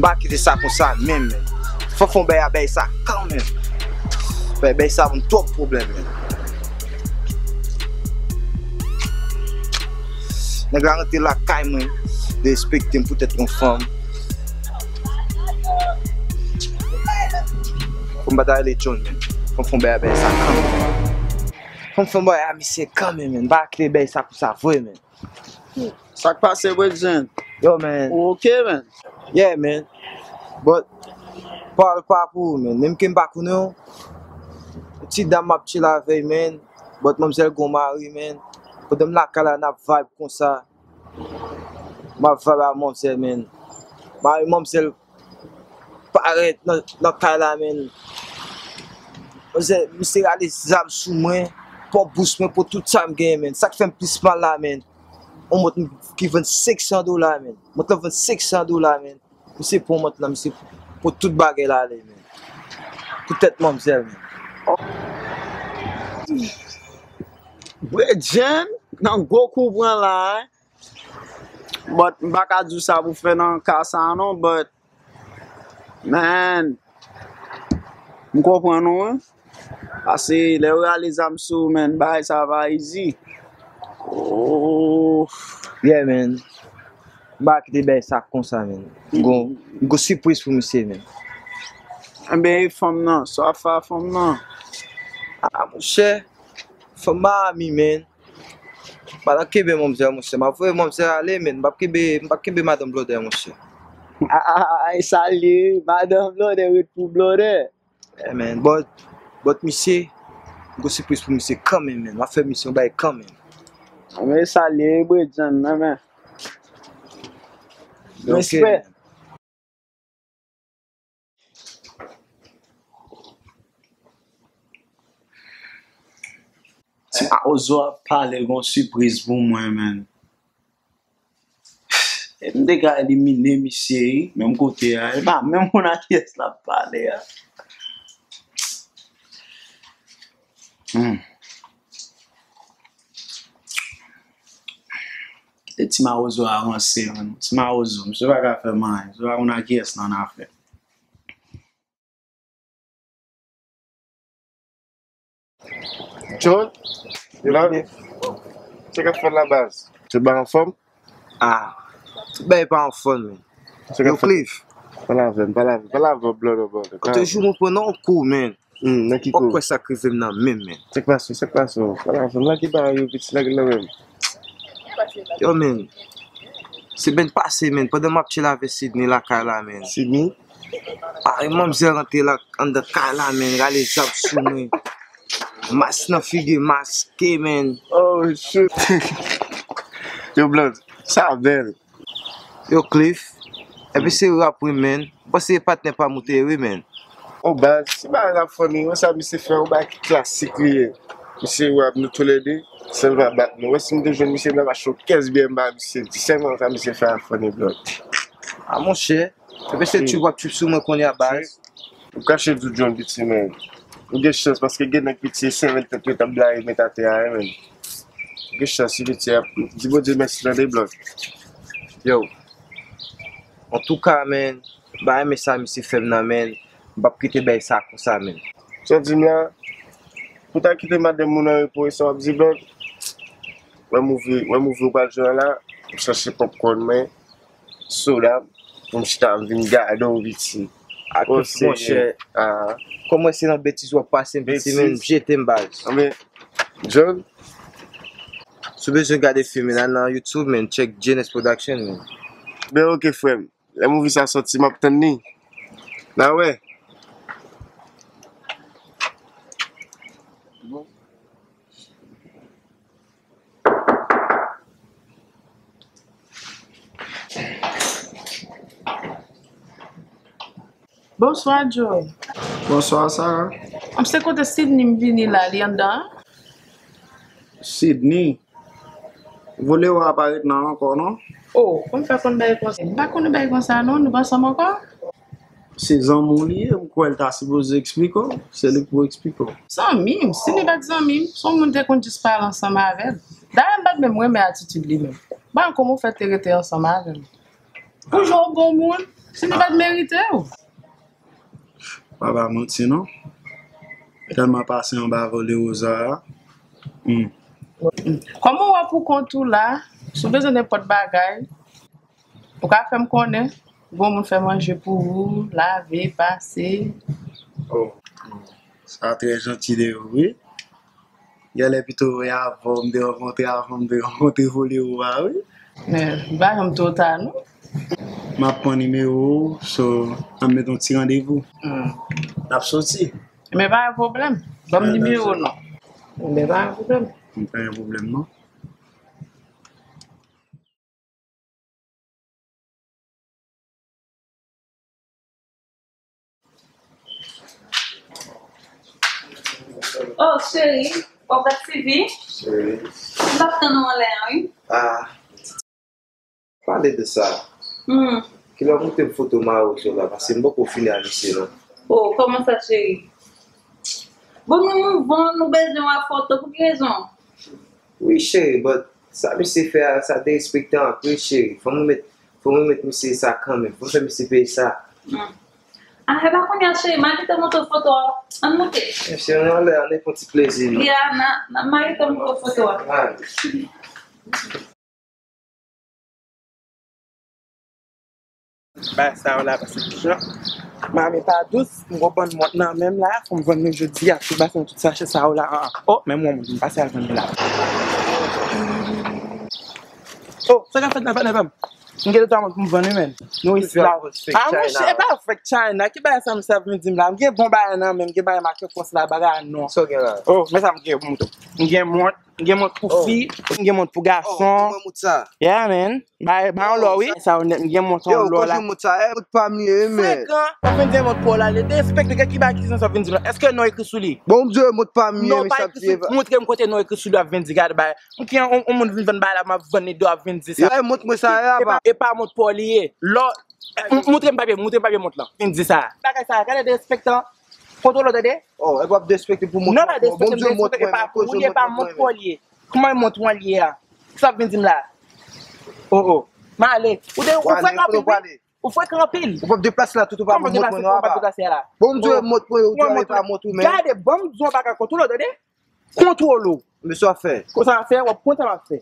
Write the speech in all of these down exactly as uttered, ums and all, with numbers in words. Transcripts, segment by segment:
Pa kite sa konsa menm, menn. Fò fè yon bagay a bagay sa kanmenm. Bagay, bagay sa ban m twòp pwoblèm, menn. Nèg la rantre lakay mwen, derespekte m poutèt yon fanm. Fò m pa ta rele John, menn. Fò m fè yon bagay a bagay sa kanmenm. Fò m fè yon bagay a misye kanmenm, menn. Pa kite bagay sa konsa vre, menn. Sa k pase, bredjenn? Yo, man. Ou oke, man? Yeah, man. But, pawòl pa pou ou, man. Menm ke m pa konnen w, yon ti dam m ap chill avè l, man. But manmzèl gon mari, man. Pandan m lakay la, n ap vibe konsa. M ap vibe ak manmzèl, man. Mari manmzèl parèt nan, nan kay la, man. Manzè, misye rale zam sou mwen, pran bous mwen, pran tout sa m genyen, man. Sa k fè m plis mal la, man. Yon mont ki vann senk san dola, man. Mont lan vann senk san dola, man. Misye pran mont lan, misye pran tout bagay la ale, man. Poutèt manmzèl, man. Bredjenn, nan gwo kou pran la, hein. But, m pa ka di w sa pou fè nan ka sa a non, but, man, m konprann ou, wi. Paske lè yo rale zam sou ou, man, bagay sa pa easy. Oh. Yeah, man. M pa kite bagay sa konsa, man. M gon, m gon sipriz pou misye, man. Enben, e fanm nan, sa w ap fè a fanm nan? Ah, monchè, fanm Miami, man. M pa nan kenbe manmzèl, monchè. M ap voye manmzèl ale, man. M p ap kenbe, m p ap kenbe madanm blòdè, monchè. Ay, salye, madanm blòdè, ret pou blòdè. Yeah, man. But, but misye, m gon sipriz pou misye kanmenm, man. M ap fè misye yon bagay kanmenm. Men salye, bredjenn nan, man. Ok, respè. Man. Ti mawozo ap pale, l gon sipriz pou mwen, man. E m te ka elimine misye, wi, menm kote a. E pa menm moun ak kiyès l ap pale a. Hmm. Kite ti mawozo a ranse, man. Ti mawozo, misye pa ka fè m anyen. Misye pa konn ak kiyès l annafè. John, John, sa k ap fèt la, baz? Tout bagay anfòm? Ah, tout bagay pa anfòm, man. Yo, Cliff. Pale avè m, pale avè m, pale avè m, blòdè, blòdè. Kote jou mwen pran nan yon kou, man. Hmm, nan ki kou? Ou kwè sa k rive m nan menm, man. Sa k pase, sa k pase? Pale avè m, lage bagay yo, piti, lage nan men m. Yo, man. Semèn pase, man, pandan m ap chill avè Sydney lakay la, man. Sydney? Ah, e manmzèl rantre la, anndan kay la, man, rale zam sou mwen. Mas nan figi, maske, man. Oh, shit. Yo, Blood, sa bèl. Yo, Cliff. Epi se rap, wi, man. M panse patnè pa m ou te ye, wi, man. Oh, baz, se bagay la funny. Wè sa misye fè, yon bagay ki klasik li ye. Misye rap nou toulède, sèlman bat nou. Wè si m te jwenn misye, m t ap achte yon kès byè m ba misye. Di sèlman sa misye fè a funny, Blood. Ah, monchè. Epi se trip w ap trip sou mwen kounye a, baz. Ou kache di w John piti, man. Ou gen chans, paske gen nèg piti, e sèvèl tèt yo t ap blayi met atè a, man. Ou gen chans, wi, piti, di Bondye mèsi, tande, Blood. Yo. Antouka, man, m pa renmen sa misye fè m nan, man. M p ap kite bagay sa konsa, man. Sa w di m la, pou w ta kite madanm moun an repo, e sa w ap di, Blood? Wè movie, wè movie ou pral jwe a la, m chache popcorn mwen, soda m, pou m chita m vin gade w, piti. Ah, monchè. Ah. Kòm wè se nan betiz w ap pase m, piti, man, m jete m, baz. Anben, John? Si w bezwen gade fim la nan YouTube, man, check J N S Production, man. Ben, ok, frè m. Lè movie sa sòti, m ap tann li. N a wè. Bonswa, Joe. Bonswa, Sarah. M se kote Sidney m vini la, li anndan an? Sidney? Volewo a pa ret nan ankò, non? Oh, pou m fè konn bagay konsa. M pa konn bagay konsa, non. Nou pa ansanm ankò? Se zanmi w li ye, m kwè l ta sipoze eksplike w. Se li k pou eksplike w. Zanmi m? Sidney pa t zanmi m. Se yon moun te konn jis pale ansanm avè l. Dayè, m pa t menm renmen atitid li menm. M pa konn kòman w fè te rete ansanm avè l. Pou jan w bon moun, Si nou pa t merite w. Pa ba manti non. Tèlman pase anba Volerosa a. Hmm. Kòman w ap pou kont ou la, si w bezwen nenpòt bagay, ou ka fè m konnen. Gon moun fè manje pou ou, lave, pase. Oh, sa trè janti de ou, wi. Genlè pito e avè w m te rankontre, avan m te rankontre Volerosa a, wi. Men, li pa janm twò ta, non. M ap pran nimewo w, so, n ap met yon ti randevou. Hmm. N ap soti. Men pa gen pwoblèm. Ban m nimewo w non. Men pa gen pwoblèm. M pa gen pwoblèm, non. Oh, cheri, w ap bat Sivi? Cheri. M t ap tann ou anlè a, wi. Ah, pale de sa. Hmm. Kilè w montre m foto mari w sou la, paske m poko fini ak misye, non. Oh, kòman sa, cheri? Bon, nou mouvon, nou bezwen wè foto, pou ki rezon? Wi, cheri, but sa misye fè a, sa derespektan anpil, cheri. Fò mwen met, fò mwen met misye sa kanmenm. Fò m fè misye peye sa. Hmm. Ah, e pa kounye a, cheri, m a gentan montre w foto a. Ann moute. Mesye, ann anlè, ann pran ti plezi nou. Ya, n a, n a, m a gentan montre w foto a. Ann. Bagay sa yo la, paske kijan? Mami pa dous, m gon bann mont nan men m la, fò m vann nou jodi a, tout bagay, tout sachè sa yo la, an, an. Oh, men m wè yon moun vin pase al vann li la. Oh, sa k ap fèt la, patnè pa m? M gen de twa mont pou m vann wi, men. Nou isi la. Ah, monchè, e pa fake China. Ki bagay sa misye ap vin di m la? M gen bon bagay nan men m, gen bagay make kòs la, bagay non. Sa w gen la? Oh, men sa m gen pou m tou. M gen mont. M gen mont pou fi, m gen mont pou gason. Oh, mwen mont sa. Yeah, man. Bay, bay yon lò, wi. Sa yo nèt, m gen mont yon lò la. Yo, kote mont sa? E, mont pa m ye, wi, men. Frekan, w ap vin di mont pa w la, li derespekte, gad ki bagay ki sans w ap vin di la. Èske non ekri sou li? Bon, m di mont pa m ye, men sa ekri sou li. Montre m kote non ekri sou li, w ap vin di, gad bay. M gen yon, yon moun vin vann bagay la, m ap vann li, w ap vin di sa. Yo, e, mont mwen sa, e, apa. E pa, e pa mont pa w li ye. Lò, m-, montre m papye, montre m papye mont lan. Vin di sa. Bagay sa, gade derespektan. Kontwole w tande? Oh, e p ap derespekte pou mont mwen. Non, pa derespekte, m derespekte, e pa pou ou li ye, e pa mont pa w li ye. Kòman mont mwen li ye a? Sa w ap vin di m la? Oh, oh. M ale. Ou de, ou frekan anpil, wi. Ou frekan anpil. Ou p ap deplase la tout, ou pa mont mwen non, apa. Bon, m di w mont mwen, ou di w e pa mont ou menm. Gade, bon, m di w yon bagay kontwole w tande? Kontwole w. Men sa w ap fè? Konsa w ap fè, w ap konn sa w ap fè.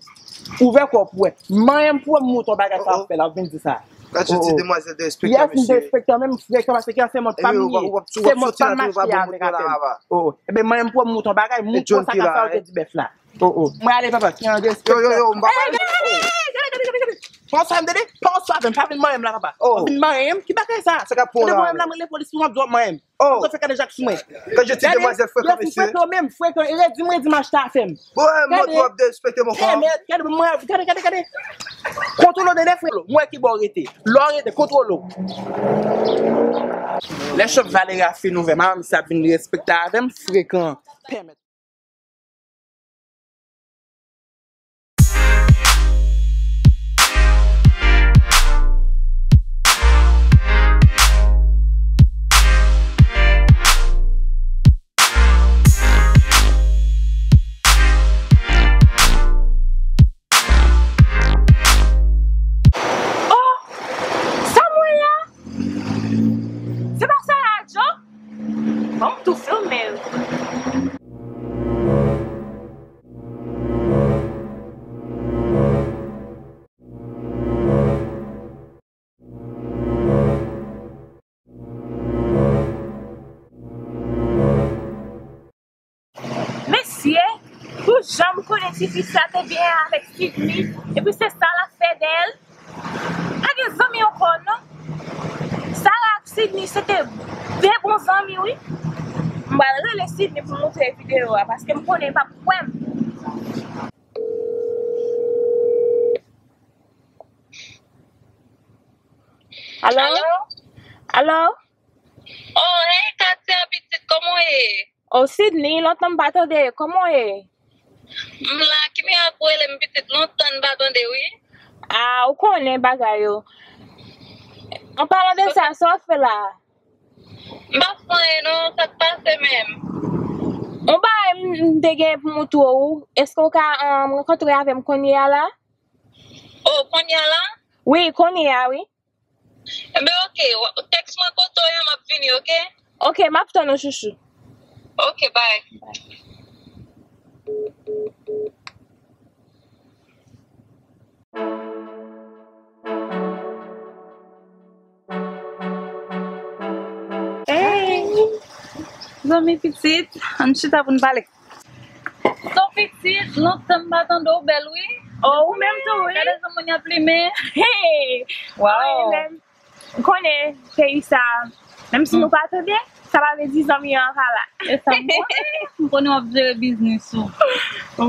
Ouvè kò w pou wè. Manyen m pou wè m montre w bagay sa w ap fè la, w ap vin di sa. Gad yon ti demwazèl derespektan, mesye. Yes, m derespektan, men m frekan, paske ki se mont pa m li ye. Se mont pa m m achte avèk apèn. Oh, oh. Ebyen, manyen m pou wè m montre w bagay, montre w sa k ap fè w te di bèf la. Oh, oh. Mwen ale, papa, ki an derespektan. Yo, yo, yo, m pa pale. Hey, hey, hey, hey, gade, gade, gade, gade. Pran swa avè m, papa. Pran swa avè m, pa vin manyen m la, papa. Oh. Pa vin manyen m. Ki bagay sa? Sa k ap pran la? Manyen m la, mwen rele polis pou m ap di w ap manyen m. Oh! Sa fè gade jak sou mwen. Gade yon ti demwazèl frekan, mesye. Frekan, frekan menm, frekan. E redi m, redi m achte afè m. Bon, e, mwen tou ap derespekte mwen kòman? Gade, gade, gade, gade. Kontwole w tande, frè. Mwen ki bò w rete. Lè w rete, kontwole w. Lè chòp Valeria fin ouvè, manman misye ap vin respekte avè m, frekan. Pèmèt. Oh! Sa m wè la? Se pa Sara Joe? Ban m tou filme l. Mesye, pou jan m konnen tifi sa te byen avèk Sidney, epi se sa l ap fè dèyè l. Pa gen zanmi ankò non. Sara ak Sidney se te de bon zanmi wi. M pral rele Sidney pou m montre videyo a, paske m konnen l p ap kwè m. Alo? Alo? Oh, hey, Katia, pitit, kòman w ye? Oh, Sidney, lontan m pa tande, kòman w ye? M la, ki mwen ap rele m pitit, lontan m pa tande, wi. Ah, ou konnen bagay yo. An palan de sa, sa w ap fè la? M pa fè anyen non, sa k pase menm? Yon bagay m, m te gen pou m montre w, èske w ka, um, rankontre avè m kounye a la? Oh, kounye a la? Wi, kounye a, wi. Enben, oke, w- tèks mwen kote w ye, m ap vini, oke? Oke, m ap tann ou, chouchou. Oke, bay. Hey! Zanmi pitit, ann chita pou n pale. So pitit, lontan m pa tande w, bèl wi. Oh, ou menm tou, wi. Gade jan moun y ap limen. Hey! Wow. Ou konnen peyi sa, menm si nou pa tande, sa pa vle di zanmi an pa la. E sa m konnen, m konnen w ap jere biznis ou.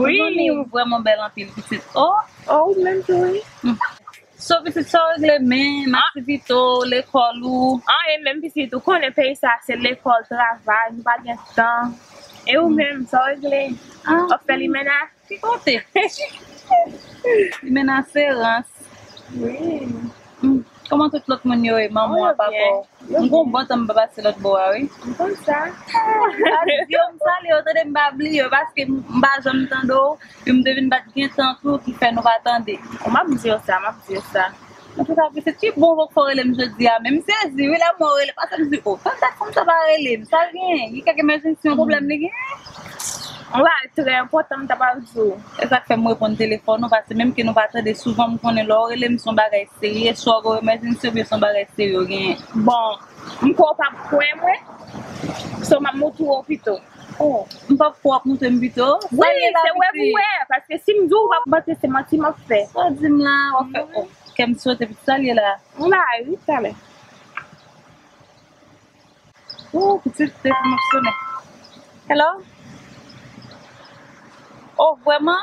Wi. Zanmi ou vrèman bèl anpil, pitit. Oh. Oh, ou menm tou, wi. So pitit, sa w regle menm, aktivite w, lekòl ou? Anyen menm, pitit, ou konnen peyi sa se lekòl, travay, nou pa gen tan. E ou menm, sa w regle? W ap fè limena? Ki kote? Limena se rans. Wi. Hmm. Kòman tout lòt moun yo ye, manman w, papa w? M gon bon tan m pa pase lòt bò a, wi. M konn sa. M pa di yo m salye yo, tande, m pa bliye yo, paske m pa janm tande w, epi m te vin pa t gen tan tou, ki fè nou pa tande. M ap di yo sa, m ap di yo sa. Antouka, pitit, ki bon wòk fè w rele m jodi a, men m sezi, wi, lè m wè w rele, paske m di, o, tande fanm sa pa rele m, sa l genyen, gen kèk emèjensi, yon pwoblèm li genyen? Yon bagay trè enpòtan m ta pral di w. E sa k fè m reponn telefòn ou, paske menm ke nou pa tande souvan, m konnen lè w rele m, se yon bagay serye, swa w gen yon emèjensi oubyen se yon bagay serye w genyen. Bon, m kwè w p ap kwè mwen, so m ap montre w pito. Oh, m p ap kwè w ap montre m pito? Wi, se wè pou wè, paske si m di w, w ap panse se manti m ap fè. Sa w di m la, w ap fè, oh, kè m sote, pitit, sa l ye la? M la, wi, talè. Oh, pitit, telefòn ap sonnen. Hello? Oh, vrèman?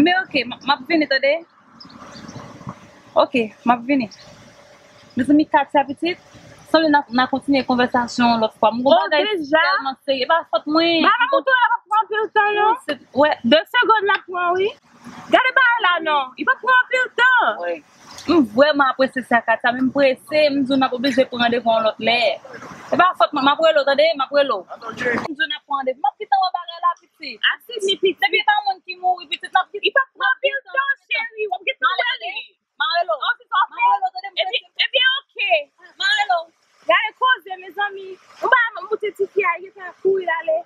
Men oke, m, m ap vini, tande. Oke, m ap vini. Mezanmi, Katia, pitit, sanble n a, n a kontinye konvèsasyon yon lòt fwa. M gon bagay tèlman serye, e pa fòt mwen. Ba, m ap montre w, la p ap pran anpil tan, non. Wè. De segonn l ap pran, wi. Gade bagay la non, li p ap pran anpil tan. M vrèman apresye sa, Katia, men m prese, m di w n ap oblije pran randevou yon lòt lè. E pa fòt mwen, m ap rele w, tande, m ap rele w. M di w n ap pran randevou, m ap gentan wè bagay la, pitit. Asiz li, pitit. Depi e pa moun ki mouri, pitit, m ap gentan. Li p ap pran anpil tan, cheri, w ap gentan wè li. M a rele w. M a rele w, tande, m prese. Ebyen, ebyen, oke. M a rele w. Gade koze, mezanmi. Ou pa moute tifi a, li gentan kouri l ale.